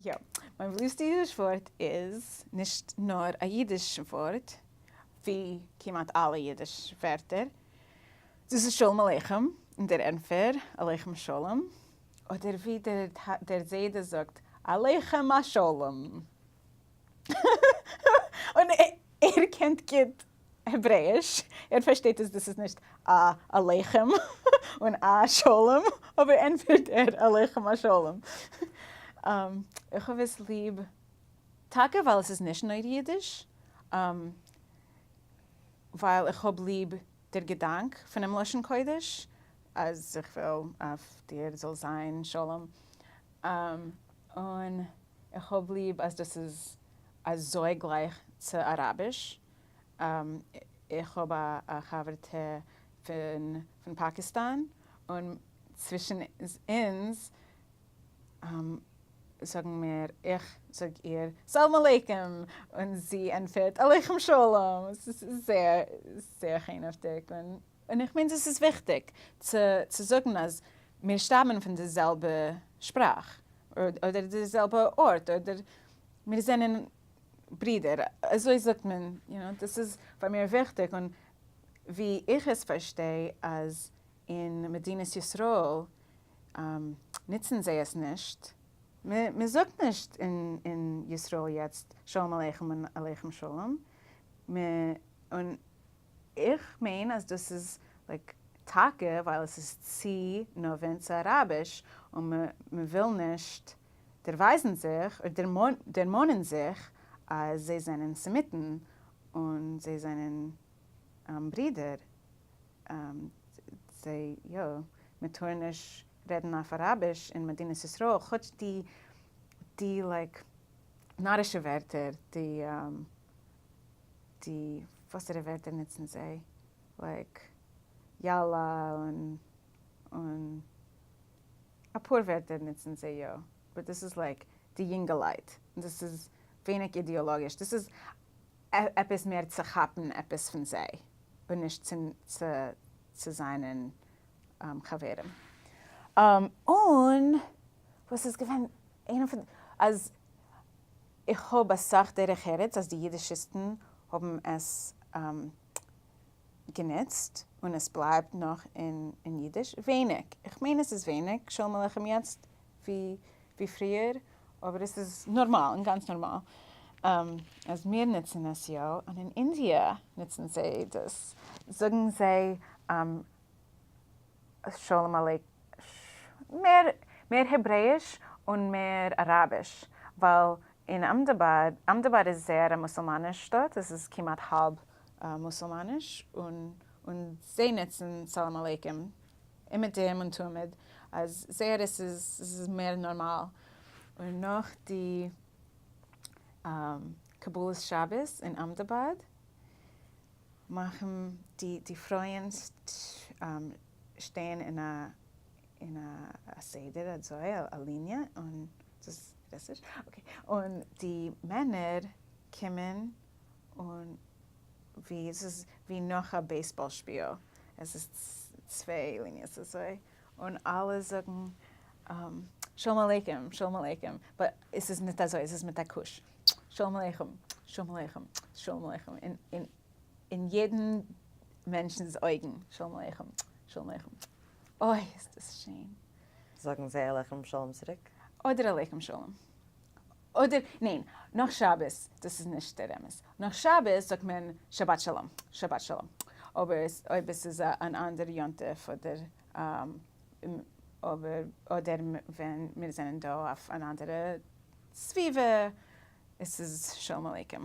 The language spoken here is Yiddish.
יא, מיין ליבסטע אידיש ווארט איז נישט נאר א אידיש ווארט, ווי כמעט אלע אידיש ווערטער. דאס איז שלום עליכם, און דער ענטפער, עליכם שלום. אדער ווי דער זיידע זאגט, עליכם השלום. און ער קענט גוט העברעיש, ער פארשטייט אז דאס איז נישט א עליכם און א שלום, אבער ענטפערט ער עליכם השלום. איך האב עס ליב טאקע ווייל עס איז נישט נאר אידיש, ווייל איך האב ליב דער געדאנק פונעם לשון קודש, אז איך וויל אויף דיר זאל זיין שלום, און איך האב ליב אז דאס איז אזוי גלייך צו אראביש, איך האב א חבר'טע פון פאקיסטאן, און צווישן אונז זאגן מיר, איך זאג איר סאלאם עלייקום, און זי ענטפערט עליכם שלום, עס איז זייער זייער חנעוודיג, און איך מיין דאס איז וויכטיג צו זאגן אז מיר שטאמען פון די זעלבע שפראך, אדער די זעלבע ארט, אדער מיר זענען ברידער, אזוי זאגט מען, you know, דאס איז פאר מיר וויכטיג, און ווי איך עס פארשטיי אז אין מדינת ישראל נוצן זיי עס נישט, מען זאגט נישט אין ישראל יעצט שלום עליכם און עליכם שלום, און איך מיין אז דאס איז like טאקע ווייל עס איז צו נאווענט צו אראביש און מען וויל נישט דערווייזן זיך אדער דערמאנען זיך אז זיי זענען סעמיטן און זיי זענען ברידער, זיי יא, מען טאר נישט רעדן אויף אראביש אין מדינת ישראל כאטש די די like נארישע ווערטער די די וואסערע ווערטער נוצן זיי like יאללה און און אפאר ווערטער נוצן זיי יא, but דאס איז like די יונגעלייט, דאס איז ווייניג אידעאלאגיש, דאס איז עפעס מער צו כאפן עפעס פון זיי, און נישט צו זיין חברים. און וואס איז געווען איינע פון, אז איך האב אסאך דרך ארץ אז די אידישיסטן האבן עס גענוצט און עס בלייבט נאך אין אידיש, ווייניג, איך מיין עס איז ווייניג שלום עליכם יעצט ווי פריער, אבער עס איז נארמאל און גאנץ נארמאל אז מיר נוצן עס יא, און אין אינדיע נוצן זיי דאס, זאגן זיי שלום עליכם מער העברעיש און מער אראביש, ווייל אין אמדאבאד, אמדאבאד איז זייער א מוסולמאניש שטאט, עס איז כמעט האלב מוסולמאניש, און זיי נוצן סאלאם עלייקום אומעטום און תמיד, אז זייער עס איז מער נארמאל, און נאך די קבלת שבת אין אמדאבאד מאכן די פרויען שטייען אין א אין א סדר אזוי א ליניע און דאס איז okay און די מענער קומען און ווי עס איז ווי נאך א baseball שפיל עס איז צוויי ליניעס אזוי און אלע זאגן שלום עליכם שלום עליכם but עס איז ניט אזוי עס איז מיט א קוש שלום עליכם שלום עליכם שלום עליכם אין אין יעדן מענטשנס אויגן שלום עליכם שלום עליכם אוי איז דאס שיין. זאגן זיי עליכם שלום צוריק? אדער עליכם שלום. אדער, ניין, נאך שבת, דאס איז נישט דער אמת. נאך שבת זאגט מען שבת שלום, שבת שלום. אבער אויב עס איז אן אנדער יום טוב אדער אבער אדער ווען מיר זענען דא אויף אן אנדערע סביבה, עס איז שלום עליכם.